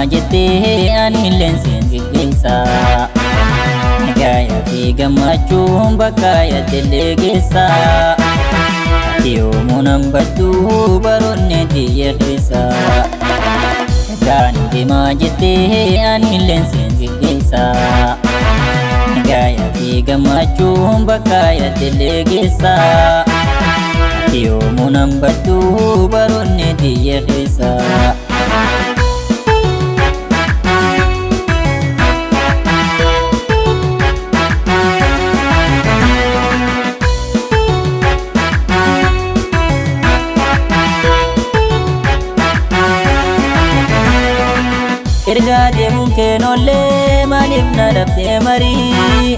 deemaa jettee anilleen siin geggeessa. Nagaayaa fi gammachuun bakka yaaddellee geessa. Ati yoomuu nan badduu baroonni xiyya keessa. Nagaan deemaa jettee anilleen siin geggeessa. Nagaayaa fi gammachuun bakka yaaddellee geessa. Ati yoomuu nan badduu baroonni xiyya keessa. Ergaa deemuun keenollee maaliif na dhabdee marii?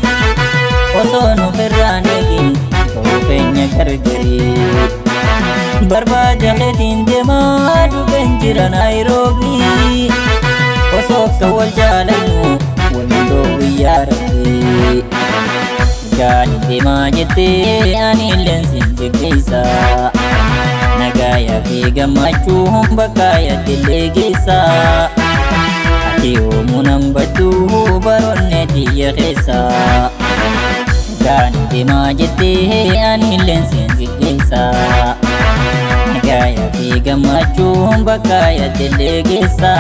Osoo nuuf irraan eegin ta'uu keenya gargarii. Barbaada keetiin deemaa dhufeen jira Naayiroobii. Osoo akka wal jaalannu waliin dhoowwi yaa Rabbii. Ergaan deemaa jettee anilleen siin geggeessa. Nagaayaa fi gammachuun bakka yaaddellee geessa. Ati yoomuu nan badduu baroonni xiyya keessa. Nagaan deemaa jettee anilleen siin geggeessa. Nagaayaa fi gammachuun bakka yaaddellee geessa.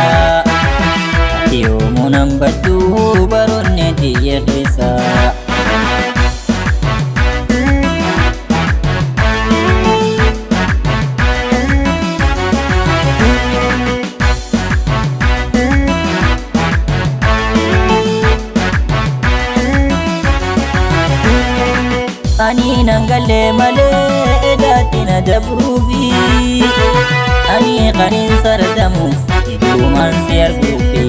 Ati yoomuu nan badduu baroonni xiyya keessa. Ani nan galee malee edaatti na dabruufi. Ani qanin sardamuuf ijjumaan si arguufi.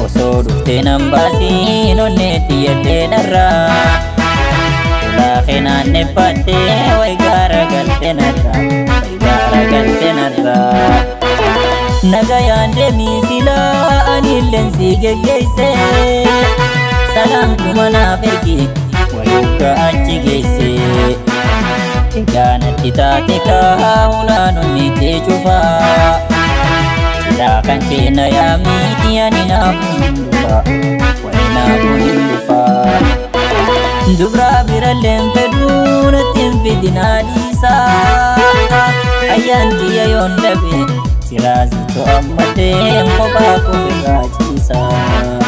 Osoo dhuftee nan baasiin onneetti yaddee narraa. Ulaa keenaan neffadhee wayi gaara galte narraa. Wayi gaara galte narraa. Nagayaan deemii silaa anilleen si geggeesse. Salaamtuma naaf ergi wayugga achi geesse. Egaa natti taate kaa ulaan onnee cufaa. Silaa kan keenya yaamii ani naaf hin dhufa. Wayi naaf hin dhufa. Dubraa biralleen fedhuu natti hin fidinaa dhiisaa. Ayyaan kiyya yoon dhabe siraasitu ammallee kophaa koo irraa ciisaa.